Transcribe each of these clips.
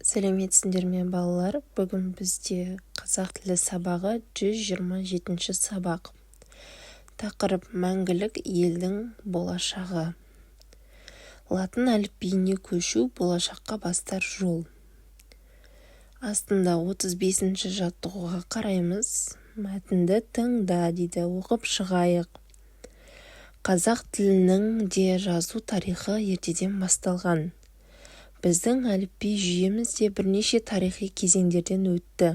Сәлеметсіңдер ме, балалар! Бүгін бізде қазақ тілі сабағы, 127 сабақ. Тақырып: «Мәңгілік елдің болашағы. Латын әліпбиіне көшу – болашаққа бастар жол». Астында 35 жаттығуға қараймыз. «Мәтінді тыңда», – дейді. Оқып шығайық. Қазақ тілінің де жазу тарихы ертеден басталған. Біздің әліпби жүйеміз де бірнеше тарихи кезеңдерден өтті.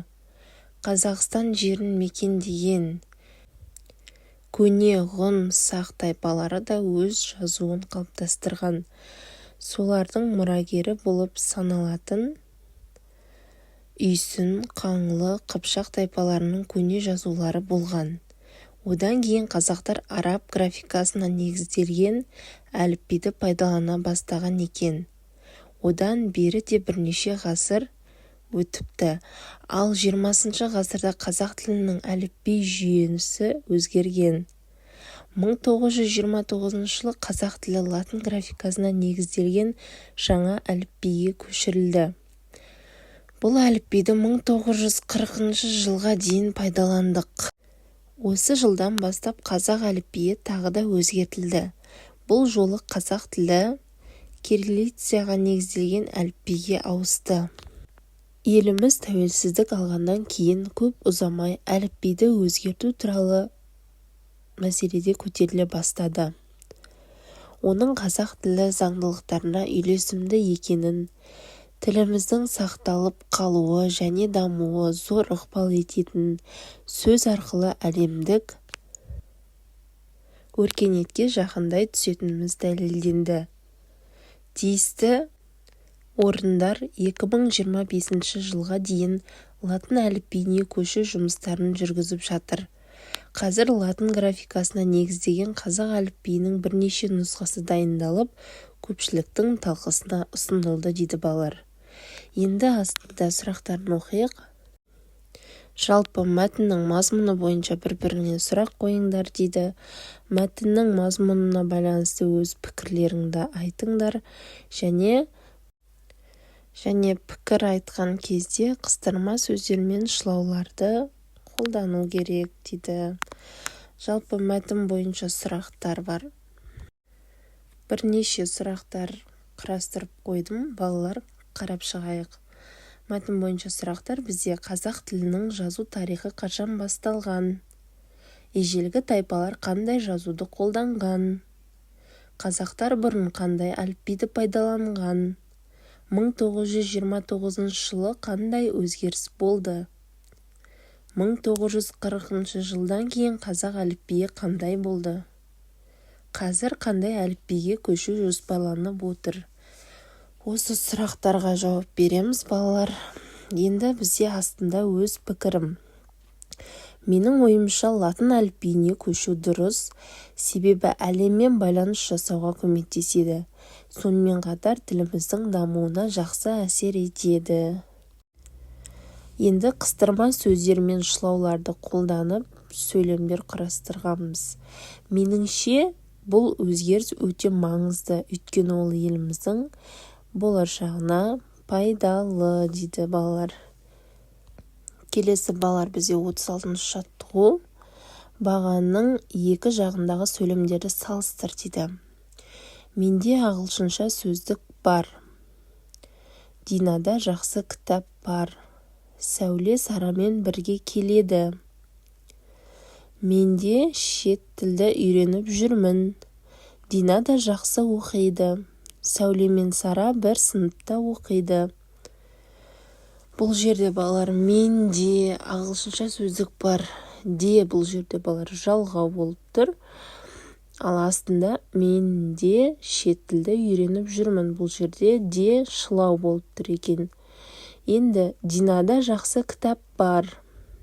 Қазақстан жерін мекендеген көне ғұн, сақ тайпалары да өз жазуын қалыптастырған. Солардың мұрагері болып саналатын үйсін, қаңлы, қыпшақ тайпаларының көне жазулары болған. Одан кейін қазақтар араб графикасына негізделген әліпбиді пайдалана бастаған екен. Одан бері де бірнеше ғасыр өтіпті. Ал 20-шы ғасырда қазақ тілінің әліпби жүйесі өзгерген. 1929 жылы қазақ тілі латын графикасына негізделген жаңа әліпбиге көшірілді. Бұл әліпбиді 1940 жылға дейін пайдаландық. Осы жылдан бастап қазақ әліпбиі тағы да өзгертілді. Бұл жолы қазақ тілі кириллицаға негізделген әліпбиге ауысты. Еліміз тәуелсіздік алғаннан кейін көп ұзамай әліпбиді өзгерту туралы мәселе де көтеріле бастады. Оның қазақ тілі заңдылықтарына үйлесімді екенін, тіліміздің сақталып қалуы және дамуына зор ықпал ететінін, сөз арқылы әлемдік өркениетке жақындай түсетініміз дәлелденді. Тиісті орындар 2025 жылға дейін латын әліпбиіне көшу жұмыстарын жүргізіп жатыр. Қазір латын графикасына негізделген қазақ әліпбиінің бірнеше нұсқасы дайындалып, көпшіліктің талқысына ұсынылды, дейді балалар. Енді астында сұрақтарын оқиық. Жалпы мәтіннің мазмұны бойынша бір-біріңе сұрақ қойыңдар, дейді. Мәтіннің мазмұнына байланысты өз пікірлеріңді айтыңдар және пікір айтқан кезде қыстырма сөздер мен шылауларды қолдану керек, дейді. Жалпы мәтін бойынша сұрақтар бар. Бірнеше сұрақтар құрастырып қойдым, балалар, қарап шығайық. Мәтін бойынша сұрақтар бізде: қазақ тілінің жазу тарихы қашан басталған? Ежелгі тайпалар қандай жазуды қолданған? Қазақтар бұрын қандай әліпбиді пайдаланған? 1929 жылы қандай өзгеріс болды? 1940 жылдан кейін қазақ әліпбиі қандай болды? Қазір қандай әліпбиге көшу жоспарланып отыр? Осы сұрақтарға жауап береміз, балалар. Енді бізде астында өз пікірім. Менің ойымша, латын әліпбиіне көшу дұрыс, себебі әлеммен байланыс жасауға көмектеседі. Сонымен қатар тіліміздің дамуына жақсы әсер етеді. Енді қыстырма сөздер мен шылауларды қолданып, сөйлемдер құрастырғанбыз. Меніңше, бұл өзгеріс өте маңызды, өйткені ол еліміздің болашағына пайдалы, дейді балалар. Келесі, балалар, бізде 36 жаттығу. «Бағанның екі жағындағы сөйлемдерді салыстыр», – дейді. Менде ағылшынша сөздік бар. Динада жақсы кітап бар. Сәуле Сарамен бірге келеді. Мен де шет тілді үйреніп жүрмін. Дина да жақсы оқиды. Сәуле мен Сара бір сыныпта оқиды. Бұл жерде, балалар, менде ағылшынша сөздік бар, де бұл жерде, балалар, жалғау болып тұр. Ал астында мен де шет тілді үйреніп жүрмін, бұл жерде де шылау болып тұр екен. Енді Динада жақсы кітап бар,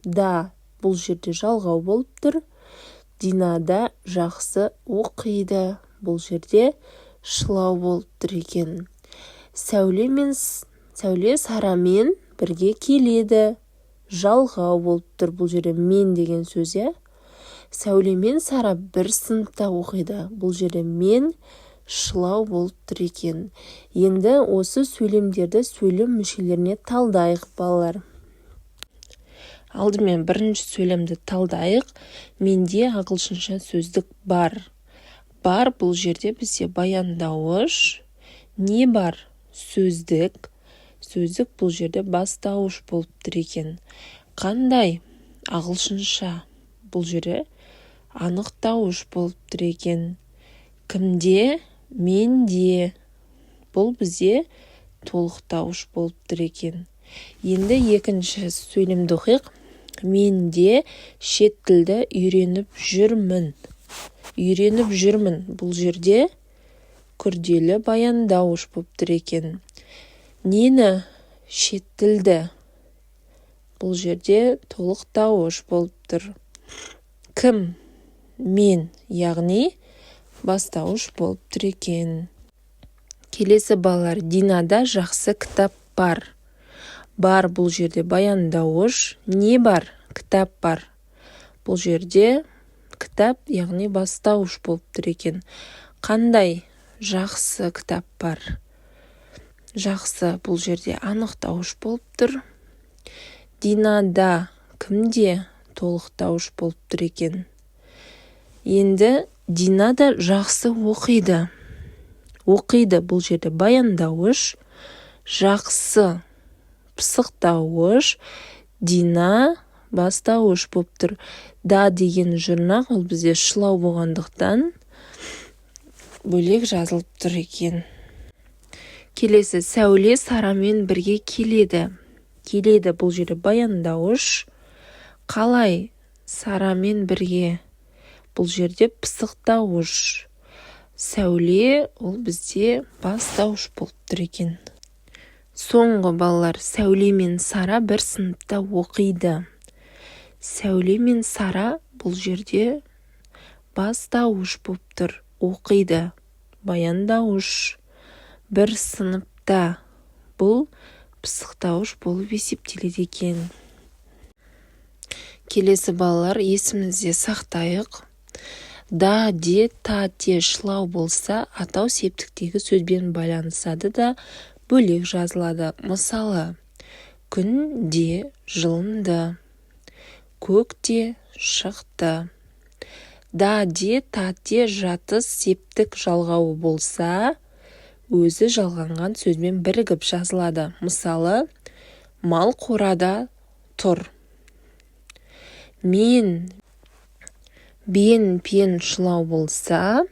да бұл жерде жалғау болып тұр. Динада жақсы оқиды, бұл жерде шылау болып тұр екен. Сәуле Сарамен бірге келеді, жалғау болып тұр бұл жерде мен деген сөз, иә. Сәуле мен Сара бір сыныпта оқиды, бұл жерде мен Шылау болып тұр екен. Енді осы сөйлемдерді сөйлем мүшелеріне талдайық, балалар. Алдымен бірінші сөйлемді талдайық. Менде ағылшынша сөздік бар. Бар бұл жерде бізде баяндауыш. Не бар? Сөздік. Сөздік бұл жерде бастауыш болып тұр екен. Қандай? Ағылшынша. Бұл жерде анықтауыш болып тұр екен. Кімде? Менде. Бұл бізде толықтауыш болып тұр екен. Енді екінші сөйлемді оқиық. Менде шет тілді үйреніп жүрмін. Үйреніп жүрмін. Бұл жерде күрделі баяндауыш болып тұр екен. Нені? Шет тілді. Бұл жерде толықтауыш болып тұр. Кім? Мен, яғни бастауыш болып тұр екен. Келесі, балалар, Динада жақсы кітап бар. Бар бұл жерде баяндауыш. Не бар? Кітап бар. Бұл жерде кітап, яғни бастауыш болып тұр екен. Қандай? Жақсы кітап бар. Жақсы бұл жерде анықтауыш болып тұр. Динада кімде? Толықтауыш болып тұр екен. Енді Динада жақсы оқиды. Оқиды бұл жерде баяндауыш, жақсы пысықтауыш, Дина бастауыш болып тұр. Да деген жұрнақ ол бізде шылау болғандықтан, бөлек жазылып тұр екен. Келесі, Сәуле Сарамен бірге келеді. Келеді бұл жерде баяндауыш. Қалай? Сарамен бірге. Бұл жерде пысықтауыш. Сәуле ол бізде бастауыш болып тұр екен. Соңғы, балалар, Сәуле мен Сара бір сыныпта оқиды. Сәуле мен Сара бұл жерде бастауыш болып тұр. Оқиды баяндауыш, бір сыныпта бұл пысықтауыш болып есептеледі екен. Келесі, балалар, есімізде сақтайық: да, де, та, те шылау болса, атау септіктегі сөзбен байланысады да, бөлек жазылады. Мысалы, күн де жылынды, көк те шықты. Да, де, та, те жатыс септік жалғауы болса, өзі жалғанған сөзбен бірігіп жазылады. Мысалы, мал қорада тұр. Мен, бен, пен шылау болса,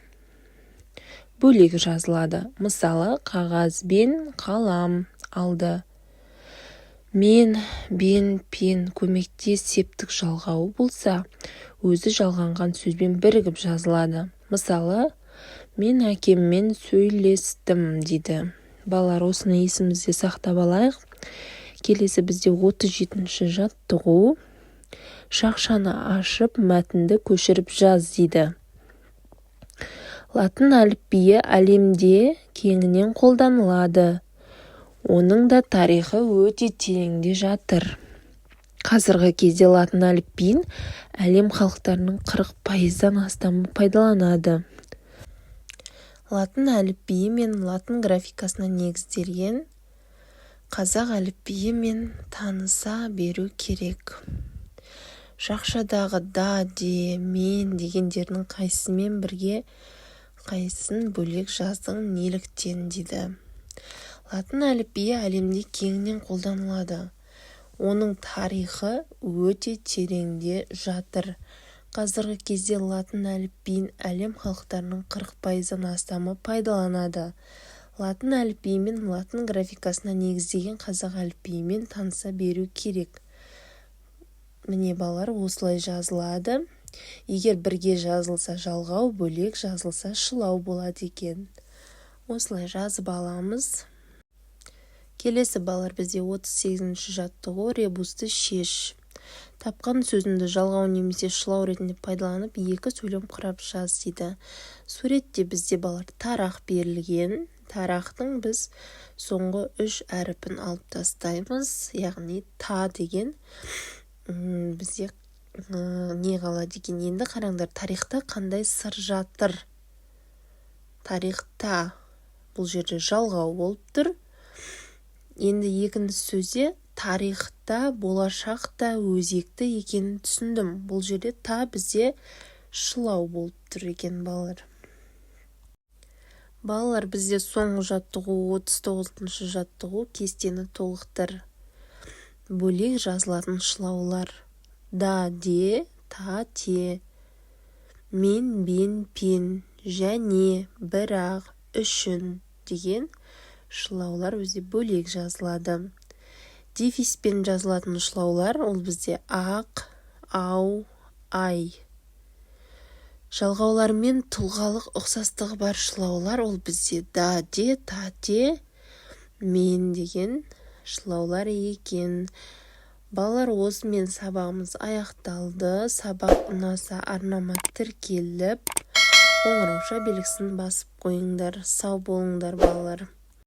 бөлек жазылады. Мысалы, қағаз бен қалам алды. Мен, бен, пен көмектес септік жалғауы болса, өзі жалғанған сөзбен бірігіп жазылады. Мысалы, мен әкеммен сөйлестім дейді. Балалар, осыны есімізде сақтап алайық. Келесі бізде 37-ші жаттығу. Шақшаны ашып, мәтінді көшіріп жаз дейді. Латын әліпбиі әлемде кеңінен қолданылады. Оның да тарихы өте тереңде жатыр. Қазіргі кезде латын әліпбиін әлем халықтарының 40%-дан астамы пайдаланады. Латын әліпбиі мен латын графикасына негізделген қазақ әліпбиімен таныса беру керек. Жақшадағы да, де, мен дегендердің қайсысымен бірге, қайсысын бөлек жаздың, неліктен дейді. Латын әліпбиі әлемде кеңінен қолданылады. Оның тарихы өте тереңде жатыр. Қазіргі кезде латын әліпбиін әлем халықтарының 40%-дан астамы пайдаланады. Латын әліпбиі мен латын графикасына негізделген қазақ әліпбиімен таныса беру керек. Міне, балалар, осылай жазылады. Егер бірге жазылса, жалғау, бөлек жазылса, шылау болады екен. Осылай жазып аламыз. Келесі, балалар, бізде 38-ші жаттығу. Ребусты шеш. Тапқан сөзіңді жалғау немесе шылау ретінде пайдаланып, екі сөйлем құрап жаз дейді. Суретте бізде, балалар, тарақ берілген. Тарақтың біз соңғы үш әріпін алып тастаймыз, яғни та деген бізде не қалады екен? Енді қараңдар, тарихта қандай сыр жатыр? Тарихта бұл жерде жалғау болып тұр. Енді екінші сөзде тарихта болашақта өзекті екенін түсіндім. Бұл жерде та бізде шылау болып тұр екен, балалар. Балалар, бізде соңғы жаттығу, 39-жаттығу, кестені толықтыр. Бөлек жазылатын шылаулар: да, де, та, те, мен, бен, пен, және, бірақ, үшін деген шылаулар бізде бөлек жазылады. Дефиспен жазылатын шылаулар ол бізде ақ, ау, ай. Жалғаулармен тұлғалық ұқсастығы бар шылаулар ол бізде да, де, та, те, мен деген шылаулар екен. Балалар, осымен сабағымыз аяқталды. Сабақ ұнаса, арнама тіркеліп, қоңырауша белгісін басып қойыңдар. Сау болыңдар, балалар.